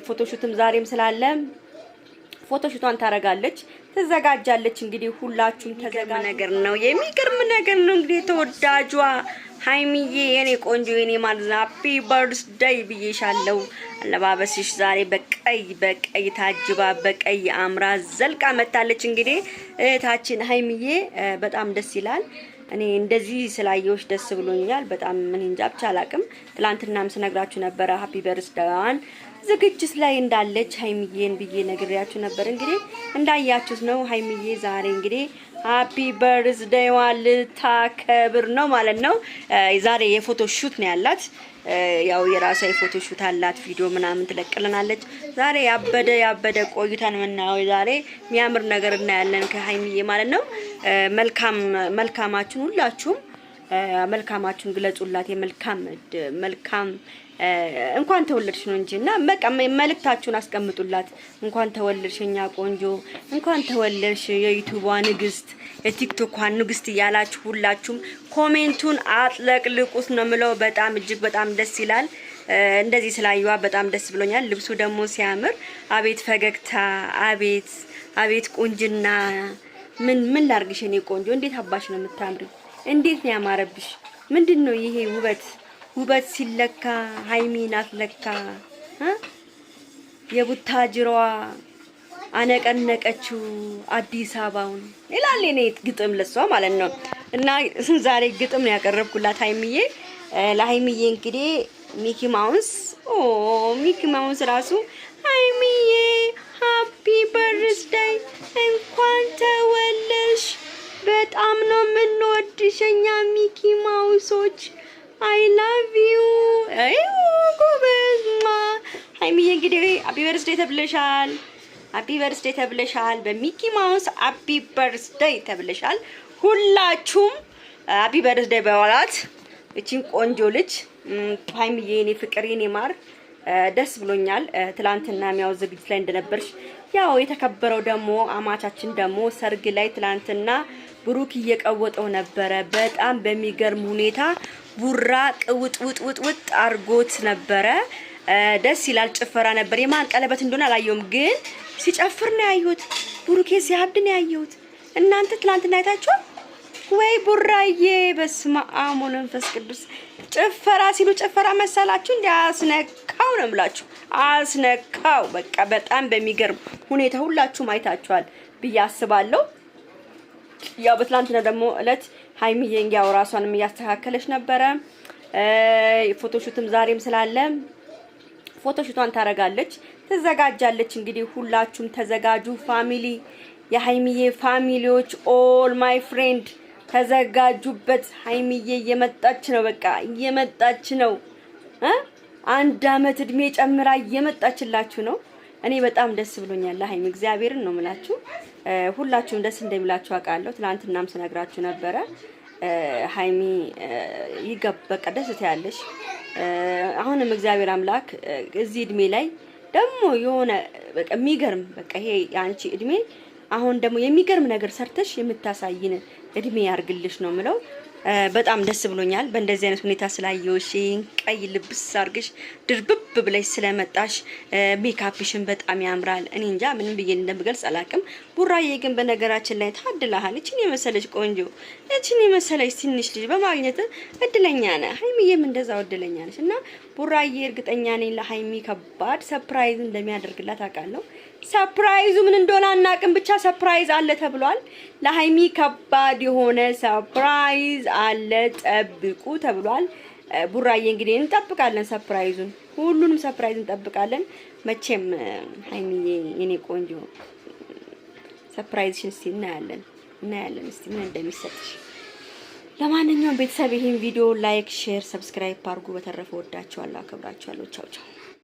Photoshoot ም ዛሬም ስላለ photoshoot ቷን ታረጋለች፣ ትዘጋጃለች። እንግዲህ ሁላችሁም ተዘጋ ነገር ነው የሚገርም ነገር ነው። እንግዲህ ተወዳጇ ሀይሚዬ የኔ ቆንጆ የኔ ማለት happy birthday ብዬሻለው። አለባበስሽ ዛሬ በቀይ በቀይ ታጅባ በቀይ አምራ ዘልቃ መታለች። እንግዲህ እህታችን ሀይሚዬ በጣም ደስ ይላል። እኔ እንደዚህ ስላየሁሽ ደስ ብሎኛል። በጣም ምን እንጃ ብቻ አላቅም። ትላንትናም ስነግራችሁ ነበረ happy birthday ዋን ዝግጅት ላይ እንዳለች ሀይሚዬን ብዬ ነግሬያችሁ ነበር። እንግዲህ እንዳያችሁት ነው። ሀይሚዬ ዛሬ እንግዲህ happy birthday ዋን ልታከብር ነው ማለት ነው። ዛሬ የ photo shoot ነው ያላት። ያው የራሷ የ photo shoot አላት። ቪዲዮ ምናምን ትለቅልናለች። ዛሬ ያበደ ያበደ ቆይታን የምናየው ዛሬ የሚያምር ነገር እናያለን ከሀይሚዬ ማለት ነው። መልካም መልካማችሁን ሁላችሁም መልካማችሁን ግለጹላት። የመልካም መልካም እንኳን ተወለድሽ ነው እንጂ እና በቃ መልእክታችሁን አስቀምጡላት። እንኳን ተወለድሽ የኛ ቆንጆ፣ እንኳን ተወለድሽ የዩቲዩቧ ንግስት፣ የቲክቶኳ ንግስት እያላችሁ ሁላችሁም comment ኡን አጥለቅልቁት ነው የምለው። በጣም እጅግ በጣም ደስ ይላል። እንደዚህ ስላየዋ በጣም ደስ ብሎኛል። ልብሱ ደግሞ ሲያምር፣ አቤት ፈገግታ፣ አቤት አቤት ቁንጅና። ምን ምን ላርግሽ የኔ ቆንጆ፣ እንዴት አባሽ ነው የምታምሪ! እንዴት ነው ያማረብሽ! ምንድን ነው ይሄ ውበት? ውበት ሲለካ ሀይሚ ናት ለካ። የቡታጅራዋ አነቀነቀችው አዲስ አበባውን ይላል የኔ ግጥም ለሷ ማለት ነው። እና ዛሬ ግጥም ነው ያቀረብኩላት ሀይሚዬ። ለሀይሚዬ እንግዲህ ሚኪ ማውንስ፣ ኦ ሚኪ ማውንስ ራሱ "ሀይሚዬ happy birthday፣ እንኳን ተወለድሽ፣ በጣም ነው የምንወድሽ እኛ ሚኪ ማውሶች፣ I love you።" አይ ጎበዝ ሀይሚዬ፣ እንግዲህ happy birthday ተብለሻል። Happy birthday ተብለሻል። በሚኪ ማውስ happy birthday ተብለሻል። ሁላችሁም happy birthday በሏት እቺን ቆንጆ ልጅ ሀይሚዬ፣ የኔ ፍቅር፣ የኔ ማር፣ ደስ ብሎኛል። ትላንትና ያው ዝግጅት ላይ እንደነበርሽ ያው የተከበረው ደግሞ አማቻችን ደግሞ ሰርግ ላይ ትላንትና ብሩክ እየቀወጠው ነበረ። በጣም በሚገርም ሁኔታ ቡራ ቅውጥ ውጥ ውጥ ውጥ አርጎት ነበረ። ደስ ይላል። ጭፈራ ነበር። የማን ቀለበት እንደሆነ አላየሁም፣ ግን ሲጨፍር ነው ያየሁት። ብሩኬ ሲያብድ ነው ያየሁት። እናንተ ትላንትና አይታችኋል ወይ? ቡራዬ በስመ አብ ወመንፈስ ቅዱስ። ጭፈራ ሲሉ ጭፈራ መሰላችሁ? እንዲ አስነካው ነው የምላችሁ፣ አስነካው። በቃ በጣም በሚገርም ሁኔታ ሁላችሁም አይታችኋል ብዬ አስባለሁ። ያው በትላንትና ደግሞ እለት ሀይሚዬ ያው ራሷንም እያስተካከለች ነበረ። Photoshoot ም ዛሬም ስላለ photoshoot ቷን ታረጋለች፣ ትዘጋጃለች። እንግዲህ ሁላችሁም ተዘጋጁ family፣ የሀይሚዬ family ዎች፣ all my friend ተዘጋጁበት። ሀይሚዬ እየመጣች ነው፣ በቃ እየመጣች ነው። አንድ አመት እድሜ ጨምራ እየመጣችላችሁ ነው። እኔ በጣም ደስ ብሎኛል ለሀይሚ፣ እግዚአብሔርን ነው የምላችሁ። ሁላችሁም ደስ እንደሚላችሁ አውቃለሁ። ትናንትናም ስነግራችሁ ነበረ። ሀይሚ ይገባ በቃ ደስ ትያለሽ። አሁንም እግዚአብሔር አምላክ እዚህ እድሜ ላይ ደግሞ የሆነ በቃ የሚገርም በቃ ይሄ የአንቺ እድሜ አሁን ደግሞ የሚገርም ነገር ሰርተሽ የምታሳይን እድሜ ያርግልሽ ነው የምለው። በጣም ደስ ብሎኛል በእንደዚህ አይነት ሁኔታ ስላየሁሽ፣ ቀይ ልብስ አርግሽ ድርብብ ብለሽ ስለመጣሽ፣ ሜካፕሽን በጣም ያምራል። እኔ እንጃ ምንም ብዬ እንደምገልጽ አላውቅም። ቡራዬ ግን በነገራችን ላይ ታድለሃል። እችን የመሰለች ቆንጆ፣ እችን የመሰለች ትንሽ ልጅ በማግኘት እድለኛ ነህ። ሀይሚዬም እንደዛው እድለኛ ነች እና ቡራዬ እርግጠኛ ነኝ ለሀይሚ ከባድ surprise እንደሚያደርግላት አውቃለሁ። Surprise ኡ ምን እንደሆነ አናውቅም፣ ብቻ surprise አለ ተብሏል። ለሀይሚ ከባድ የሆነ surprise አለ፣ ጠብቁ ተብሏል። ቡራዬ እንግዲህ እንጠብቃለን፣ surprise ኡን፣ ሁሉንም surprise እንጠብቃለን። መቼም ሀይሚዬ የኔ ቆንጆ surprise ሽን እስቲ እናያለን፣ እናያለን እስቲ ምን እንደሚሰጥሽ። ለማንኛውም ቤተሰብ ይሄን ቪዲዮ like፣ share፣ subscribe አድርጉ። በተረፈ ወዳችኋለሁ፣ አከብራችኋለሁ። ቻው ቻው።